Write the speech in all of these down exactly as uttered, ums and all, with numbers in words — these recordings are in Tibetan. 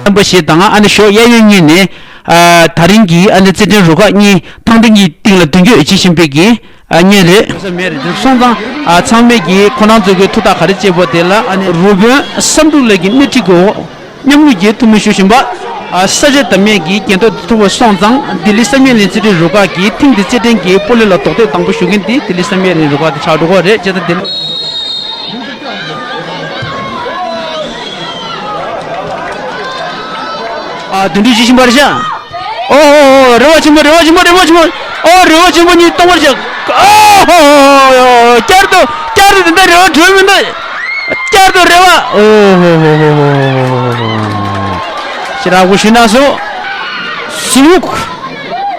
རྣམ་པ་ཞིག་དང་ཨ་ནི་ཞོགས་གཡས་གཡོན་གཉིས་ནས་ཨ་དེ་རིང་གི་ཨ་ནི་རྩེད་འགྲན་རུ་ཁག་གཉིས་ཐང་སྟེང་གི་སྟེང་ལ་མདུན་སྐྱོད་བྱེད་བཞིན་པའི་གི་ཨ་གཉེན་རེད། ས་མེད་རེད་དེ་སོང་ཙང་ཨ་ཚང་མས་གི་ཁོ་རང་ཚོ་གི་ཐུགས་ཐག་ག་རེ་བཅད་པ་དེ་ལ་ཨ་ནི་རུ་དཔོན་བསམ་གྲུབ་ལགས་ཀྱི་སྣེ་ཁྲིད་དགོས། མཉམ་ལུས་ཀྱི་ཐུགས་སྨོན་ཞུ་བཞིན་པ། ཨ་ས་ཆ་དང་མེད་ཀྱི་རྒྱན་ཐོག་ཐུབ་པ་སོང་ཙང་ལྡི་ལི་བསམ་ཡས་གླིང་རྩེད་འགྲན་རུ་ཁག་གི་ཐེངས་འདི་རྩེད་འགྲན་གྱི་སྤོ་ལོ་ལ་རྡོག་རྡེག་དང་པོ་ཞུ་མཁན་འདི་ལྡི་ལི་བསམ་ཡས་གླིང་རུ་ཁག་དེ་ཆགས་འགྲོ་གི་རེད་ཅེས་དང་ལྡི་ལི། ཨ་འདུམ་འགྲིག་བྱེད་བཞིན་པ་རེད་ཤག་ཨོ་ཧོ་ཧོ། རེ་བ་ཆེན་པོ། རེ་བ་ཆེན་པོ། རེ་བ་ཆེན་པོ། ཨོ་རེ་བ་ཆེན་པོ་གཉིས་སྟོང་པར་བྱ། ཨོ་ཧོ་ཧོ་ཧོ། བསྐྱར་དུ་བསྐྱར་དུ་དེ་འདྲ་རེ་བ་གྲོལ་མི་འདུག་བསྐྱར་དུ་རེ་བ། ཨོ་ཧོ་ཧོ་ཧོ་ཧོ། ཞེ་དྲག་གུ་ཞུ་ན་སོ། ཟུར་ལུག་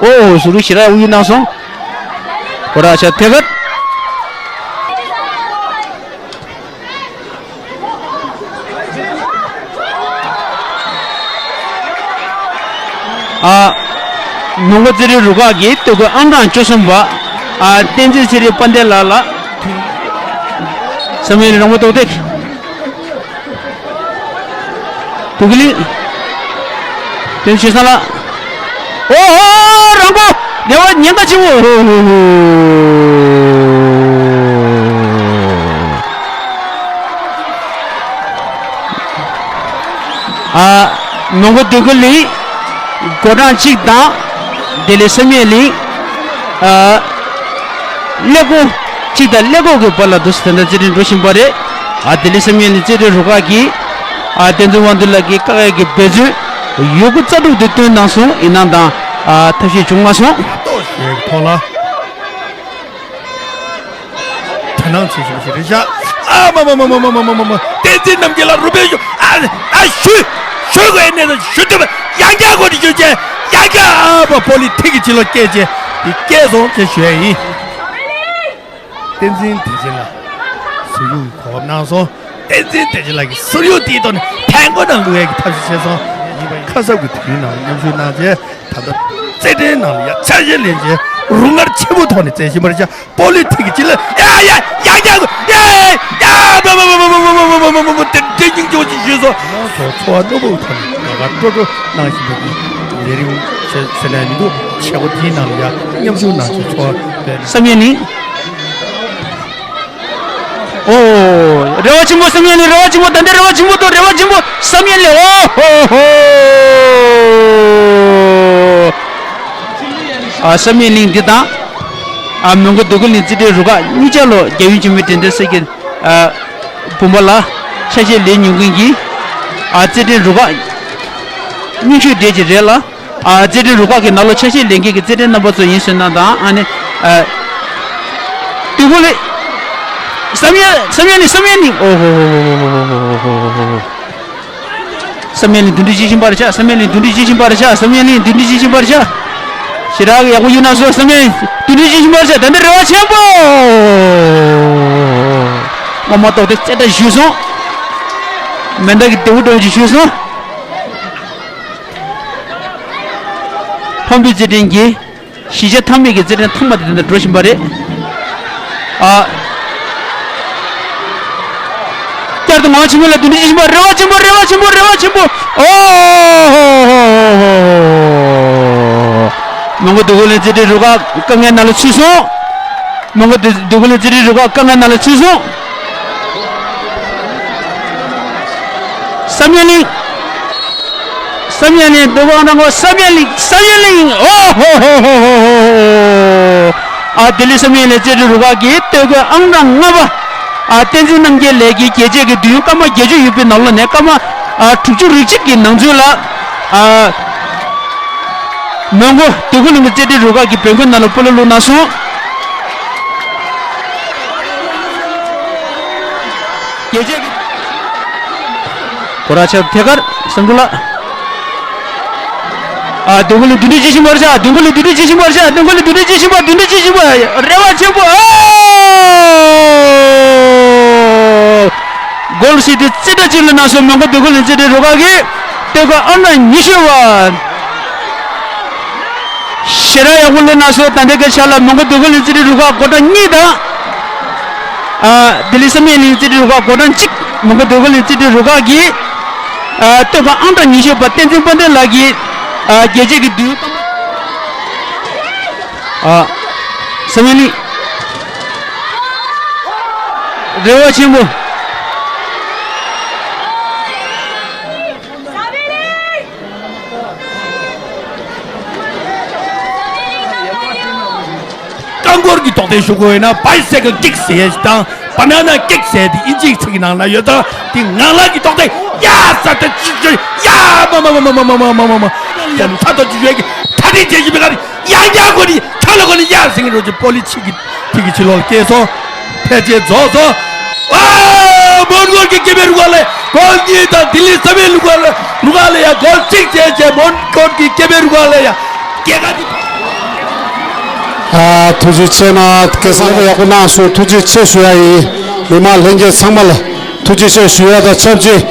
ཨོ་ཧོ། ཟུར་ལུག་ཞེ་དྲག་གུ་ཡིན་ན་སོང་། ཁོ་ར་ཆ་ཐེ་གར། ཨ། མོན་གྷོ་རྩེད་འགྲན་རུ་ཁག་གི་སྟོད་གོས་ཨང་གྲངས་བཅུ་གསུམ་པ། ཨ། བསྟན་འཛིན་ཚེ་རིང་དཔལ་ལྡན་ལགས་ལ། བསམ་ཡས་གླིང་རང་དབང་རྡོག་རྡེག་དུ་གི་ལི། དོན་ཆེ་ས་ལ། ཨོ་ཧོ། རང་གོ། ལེ་བ་ཉེན་ཁ་ཆེ་བོ། ཨོ་ཧོ་ཧོ་ཧོ་ཧོ། ཨ། མོན་གྷོ་སྡོད་གུ་ལི། སྒོ་འགྲམ་གཅིག་དང་། ལྡི་ལི་བསམ་ཡས་གླིང་། ཨ། ཀླད་ཀོར་གཅིག་དང་ཀླད་ཀོར་གྱི་བར་ལ་འདུག་སེ་དེ་འདྲ་རྩེད་འགྲན་འགྲོ་བཞིན་པ་རེད། ཨ། ལྡི་ལི་བསམ་ཡས་གླིང་རྩེད་འགྲན་རུ་ཁག་གིས། ཨ། བསྟན་འཛིན་དབང་འདུས་ལགས་ཀྱིས་བཀག་ཡས་ཀྱི་འབད་བརྩོན་ཡོད་རྒུ་རྩ་དྲུག་ཏུ་བཏོན་གནང་སོང་། ཡིན་ནའང་། ཨ། ཐབས་ཤེས་བྱུང་མ་སོང་། ཏོག་ཞེས་ཐོག་ལ། དོ་སྣང་བྱེད་བཞིན་པ་ཞིག་རེད་ཤག་ཨ་མ་མ། བསྟན་འཛིན་རྣམ་རྒྱལ་ལ་རུ་སྦལ་ཞུ། ཨ་ཨ་ཞུ། ཞུ་དགོས་ནས་ཞུ་ཐུབ་པ་ཡང་བསྐྱར་གོ་ནས་ཞུ་བྱས། ཡང་བསྐྱར་ཨ་ཕ་པོ་ལི་ཐིག་གི་བྱིན་རླབས་སྐྱེས་བྱས་འདི་སྐྱེས་སོང་ཅེས་ཞུ་ཡ་ཡིན། བསྟན་འཛིན་བདེ་ཆེན་ལ་ཟུར་གཡུག་གི་གོ་སྐབས་གནང་སོང་། བསྟན་འཛིན་བདེ་ཆེན་ལགས་ཀྱིས་ཟུར་གཡུག་དེའི་ཐོག་ནས་ཕན་གོ་ནང་བླུག་ཡས་ཀྱི་ཐབས་ཤེས་བྱས་སོང་། ཡིན་པ་ཡིན། ཁ་གསབ་ཀྱི་དུས་ནང་ལ་མཉམ་ཞུགས་གནང་བྱས། ད་ལྟ་རྩེད་འགྲན་ནང་ལ་ཡ་ཆ་ཤས་ལེན་བྱས་རུ་ངར་ཆེན་པོ་ཐོག་ནས་རྩེད་བཞིན་པར་བྱ། པོ་ལི་ཐིག་གི་ཅི་ལ་ཡ་ཡ་ཡ་ཡ་ཡ་ཡ་ཡ་ཡ་ཡ། དེ་འདྲའི་སྙིང་རྗེ་པོ་ཅིག་ཞུས་སོང་། ཚོར་བ་རྣོན་པོ་ཐོག་ནས་ང་དཀྲོག་དཀྲོག་གནང་བཞིན་པའི་ལས་རིམ་བྱས་ཟེར་ནས་མི་འདུག་བྱེད་སྒོ་དེའི་ནང་ལ་ཡ་མཉམ་ཞུགས་གནང་བྱས་ཚོར་བ་སྤེལ། བསམ་ཡས་གླིང་། ཨོ། རེ་བ་ཆེན་པོ་བསམ་ཡས་གླིང་། རེ་བ་ཆེན་པོ། ད་ལྟ་རེ་བ་ཆེན་པོ་འདུག་རེ་བ་ཆེན་པོ་བསམ་ཡས་གླིང་། ཨོ་ཧོ་ཧོ། ཨ། བསམ་ཡས་གླིང་འདི་དང་། ཨ། མོན་གྷོ་སྡོད་གུ་གླིང་རྩེད་འགྲན་རུ་ཁག་གཉིས་ཆ་ལོ་རྒྱལ་ཡུམ་ཆེན་མོའི་དྲན་རྟེན་གསེར་གྱི། ཨ། བུམ་པ་ལ་ཆ་ཤས་ལེན་མྱོང་མཁན་གྱི། ཨ། རྩེད་འགྲན་རུ་ཁག་རྙིང་ཤོས་གྲས་ཅིག་རེད་ལ། ཨ། རྩེད་འགྲན་རུ་ཁག་གི་ནང་ལོགས་ཆ་ཤས་ལེན་མཁན་གྱི་རྩེད་འགྲན་རྣམ་པ་ཚོ་ཡིན་ཟེར་ན་དང་། ཨ་ནི། ཨ། སྡོད་གུ་གླིང་། བསམ་ཡས། བསམ་ཡས་གླིང་། བསམ་ཡས་གླིང་། ཨོ་ཧོ་ཧོ་ཧོ། བསམ་ཡས་གླིང་འདུམ་འགྲིག་བྱེད་བཞིན་པར་བྱ། བསམ་ཡས་གླིང་འདུམ་འགྲིག་བྱེད་བཞིན་པར་བྱ། བསམ་ཡས་གླིང་འདུམ་འགྲིག་བྱེད་བཞིན་པར་བྱ། ཞེ་དྲག་ཡག་པོ་ཡོད་ན་སོ། བསམ་ཡས་གླིང་འདུམ་འགྲིག་བྱེད་བཞིན་པར་བྱ། ད་ལྟ་རེ་བ་ཆེན་པོ། ངོ་མ་ཏོག་ཏོ་རྩེ་ད་ཞུས་སོང་། མེ་མདའ་གི་རྡེའུ་འགྲོ་ཅིག་ཞུས་སོང་། ཕམ་པའི་རྩེད་འགྲན་གྱི་གཞིས་ཆགས་མཐའ་མའི་གི་རྩེད་འགྲན་ཐོག་མ་དེ་འདི་འགྲོ་བཞིན་པ་རེད། ཨ། བསྐྱར་དུ་ངོ་ཆེན་མོ་ལ་འདུམ་འགྲིག་བྱེད་བཞིན་པ། རེ་བ་ཆེན་པོ། རེ་བ་ཆེན་པོ། རེ་བ་ཆེན་པོ། ཨོ་ཧོ་ཧོ་ཧོ། མོན་གྷོ་སྡོད་གུ་གླིང་རྩེད་འགྲན་རུ་ཁག་དཀའ་ངལ་ནང་ལ་ཚུད་སོང་། མོན་གྷོ་སྡོད་གུ་གླིང་རྩེད་འགྲན་རུ་ཁག་དཀའ་ངལ་ནང་ལ་ཚུད་སོང་། བསམ་ཡས་གླིང་། བསམ་ཡས་གླིང་སྡོད་གུ་ཨང་གྲངས་ལྔ་པ། བསམ་ཡས་གླིང་། བསམ་ཡས་གླིང་། ཨོ་ཧོ་ཧོ་ཧོ། ཨ། ལྡི་ལི་བསམ་ཡས་གླིང་རྩེད་འགྲན་རུ་ཁག་གི་སྡོད་གུ་ཨང་གྲངས་ལྔ་པ། ཨ། བསྟན་འཛིན་རྣམ་རྒྱལ་ལགས་ཀྱིས་རྒྱལ་གཅེས་ཀྱི་དུས་ཡུན་སྐར་མ་བརྒྱད་ཅུ་ཡོད་པའི་ནང་ལོགས་ནས་སྐར་མ། ཨ། དྲུག་ཅུ་རེ་གཅིག་གི་ནང་ཚུད་ལ། ཨ། མོན་གྷོ་སྡོད་གུ་གླིང་གི་རྩེད་འགྲན་རུ་ཁག་གི་འབོད་སྐུལ་ནང་ལ་སྤོ་ལོ་བླུགས་གནང་སོང་། རྒྱལ་གཅེས་ཀྱི། གོ་ར་ཆབ་ཐད་ཀར་བསམ་གྲུབ་ལགས། ཨ། སྡོད་གུ་གླིང་འདུམ་འགྲིག་བྱེད་བཞིན་པར་བྱ། སྡོད་གུ་གླིང་འདུམ་འགྲིག་བྱེད་བཞིན་པར་བྱ། སྡོད་གུ་གླིང་འདུམ་འགྲིག་བྱེད་བཞིན་པ། འདུམ་འགྲིག་བྱེད་བཞིན་པ། རེ་བ་ཆེན་པོ། ཨོ། གོལ་སི་ཏི་རྩེ་གྲ་གཅིག་ལ་གནང་སོང་། མོན་གྷོ་སྡོད་གུ་གླིང་རྩེད་འགྲན་རུ་ཁག་གི་སྡོད་གུ་ཨང་གྲངས་ཉི་ཤུ་པ། ཞེ་དྲག་ཡག་པོ་ལེན་གནང་སོང་། ད་ལྟའི་སྐད་ཆ་ལ་མོན་གྷོ་སྡོད་གུ་གླིང་རྩེད་འགྲན་རུ་ཁག་སྒོ་འགྲམ་གཉིས་དང་། ཨ། ལྡི་ལི་བསམ་ཡས་གླིང་རྩེད་འགྲན་རུ་ཁག་སྒོ་འགྲམ་གཅིག་མོན་གྷོ་སྡོད་གུ་གླིང་རྩེད་འགྲན་རུ་ཁག་གིས། ཨ་སྟོད་ཁ་ཨང་གྲངས་ཉི་ཤུ་པ་བསྟན་འཛིན་དཔལ་ལྡན་ལགས་ཀྱིས་ཨ་རྒྱལ་གཅེས་ཀྱི་རྡུལ་ཨ་ས་མི་ལི་རེ་བ་ཆེན་པོ། རྐང་འཁོར་གྱི་རྡོག་ཐེ་ཞུ་དགོས་ཡོད་ན་bicycle kick ཟེར་ཡ་ཞིག་དང་banana kick ཟེར་དེ་ཨིན་ཇིའི་ཚིག་གི་ནང་ན་ཡོད་ཙང་དེ་ངང་ལག་གི་རྡོག་ཐེ་ཡ་ས་ད་ཅི་ཅི་ཡ་མ་མ་མ་མ་ཡ་ཚ་ཏོ་ཅི་ཡོད་ཀྱི་ད་དེ་བྱེད་ཀྱི་མེད་ག་རེ་ཡ་ཡ་གོ་ནི་ཁ་ལ་གོ་ནི་ཡ་ཟིང་རོ་ཅི་པོ་ལི་ཕྱི་གི་ཐིག་གི་ཕྱི་ལོགས་ལ་སྐྱེས་སོང་། ཕལ་ཆེར་རྫོགས་སོང་། ཨ། མོན་གྷོ་གི་སྐྱེ་དམན་རུ་ཁག་ལ་གོལ་གཉིས་དང་ལྡི་ལི་ས་མིན་རུ་ཁག་ལ་རུ་ཁག་ལ་ཡ་གོལ་གཅིག་བྱས་བྱས་མོན་གྷོ་གི་སྐྱེ་དམན་རུ་ཁག་ལ་ཡ་སྐྱེ་ཁ་འདི། ཨ། ཐུགས་རྗེ་ཆེ་གནང་། སྐལ་བཟང་ཡག་པོ་གནང་སོང་། ཐུགས་རྗེ་ཆེ་ཞུ་ཡ་ཡིན། མི་མང་ལྷན་རྒྱས་ཚང་མ་ལ་ཐུགས་རྗེ་ཆེ་ཞུ་ཡ་དང་ཆབས་ཅིག